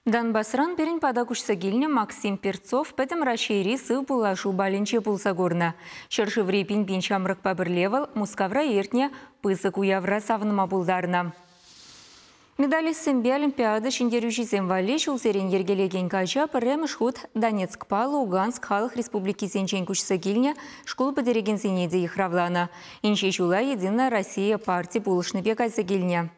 Донбасран пирӗн пата куҫса килнӗ Максим Перцов Пӗтӗм Раҫҫейри сыв пуллашу балӗнче пулса курнӑ. Ҫӗршыври пин-пин ҫамрӑкпа пӗрле вӑл Мускавра иртнӗ пысӑк уявра савӑнма пултарнӑ. Медалистсемпе Олимпиада ҫӗнтерӳҫисем валли ҫулсерен йӗркелекен каҫа пӗрремӗш хут Донецкпа Луганск халӑх республикисенчен куҫса килнӗ шкул пӗтерекенсене те йыхравланӑ. Инҫе ҫула «Единая Россия» парти пулӑшнипе кайса килнӗ.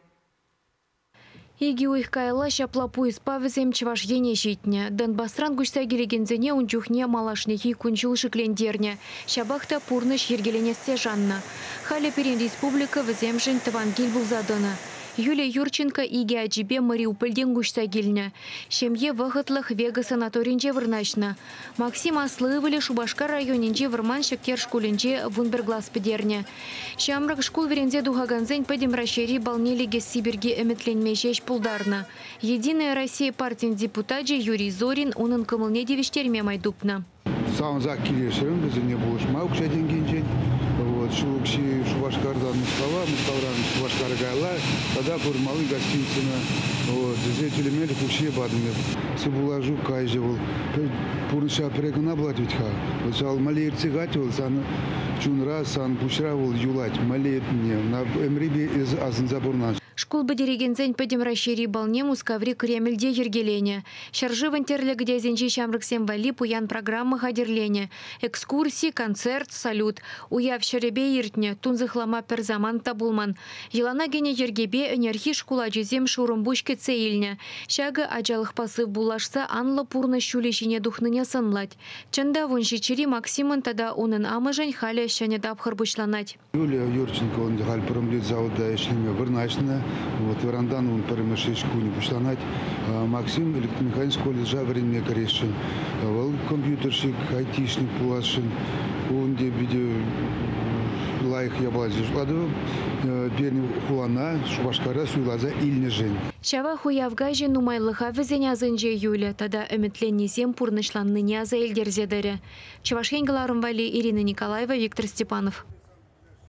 Икӗ уйӑх каялла ҫапла пуйӑспа вӗсем Чӑваш Ене ҫитнӗ. Донбасран куҫса килекенсене ун чухне малашнехи кун-ҫул шиклентернӗ. Ҫапах та пурнӑҫ йӗркеленессе шаннӑ. Халӗ пирӗн республика вӗсемшӗн тӑван кил пулса тӑнӑ. Юлия Юрченко икӗ ачипе Мариупольтен куҫса килнӗ. Ҫемье вӑхӑтлӑх Вега санаторинче вырнаҫнӑ. Максим аслӑ ывӑлӗ Шупашкар районӗнчи Вӑрман Ҫӗктер шкулӗнче 11 класс пӗтернӗ. Ҫамрӑк шкул вӗренсе тухакансен Пӗтӗм Раҫҫейри балне лекесси пирки ӗмӗтленме ҫеҫ пултарнӑ. «Единая Россия» партин депутачӗ Юрий Зорин унӑн кӑмӑлне тивӗҫтерме май тупнӑ. Савӑнсах килӗшрӗм вӗсене пулӑшма укҫа-тенкинчен. Вот, ҫул укҫи Шупашкартан Мускава, Мускавран Шупашкара каялла тата пурӑнмалли гостиницӑна. Вот, вӗсене тӳлемелӗх укҫи патӑм эп. Сывпуллашу каҫӗ вӑл. Пурнӑҫра пӗрре кӑна пулать вӗт-ха. Вӑл ҫав мӗнле иртсе кать вӑл, сан чунра, сан пуҫра вӑл юлать. Мӗнле иртнине ӑна ӗмрипе эс асӑнса пурӑнан. Шкул пӗтерекенсен Пӗтӗм Раҫҫейри балне Мускаври Кремльте йӗркеленӗ. Ҫӗршывӑн тӗрлӗ кӗтесӗнчи ҫамрӑксем валли пуян программа хатӗрленӗ. Экскурси, концерт, салют. Уяв ҫӗрӗпе иртнӗ, тунсӑхлама пӗр самант та пулман. Йӑлана кӗнӗ йӗркепе ӗнерхи шкул ачисем шурӑмпуҫ кӗтсе илнӗ. Ҫакӑ ачалӑхпа сыв пуллашса анлӑ пурнӑҫ ҫулӗ ҫине тухнине сӑнлать. Чӑн та, 17-ри Максимӑн тата унӑн амӑшӗн халӗ ҫӗнӗ тапхӑр пуҫланать. Юлия Юрченко ун халь промлит завода ӗҫлеме вырнаҫнӑ. Вот вырӑнтан ун пӗрремӗш ӗҫ кунӗ пуҫланать. Максим электромеханик колледжа вӗренме кӗресшӗн. Вӑл компьютерщик, айтишник пуласшӑн. Ку ӗнтӗ питӗ лайӑх япала шутлатӑп. Пирӗн хулана Шупашкара суйласа илнӗшӗн. Ҫавах уяв каҫӗ нумайлӑха вӗсен асӗнче юлӗ тата ӗмӗтленнисем пурнӑҫланнине аса илтерсе тӑрӗ. Чӑваш Ен кӑларӑм валли Ирина Николаева, Виктор Степанов.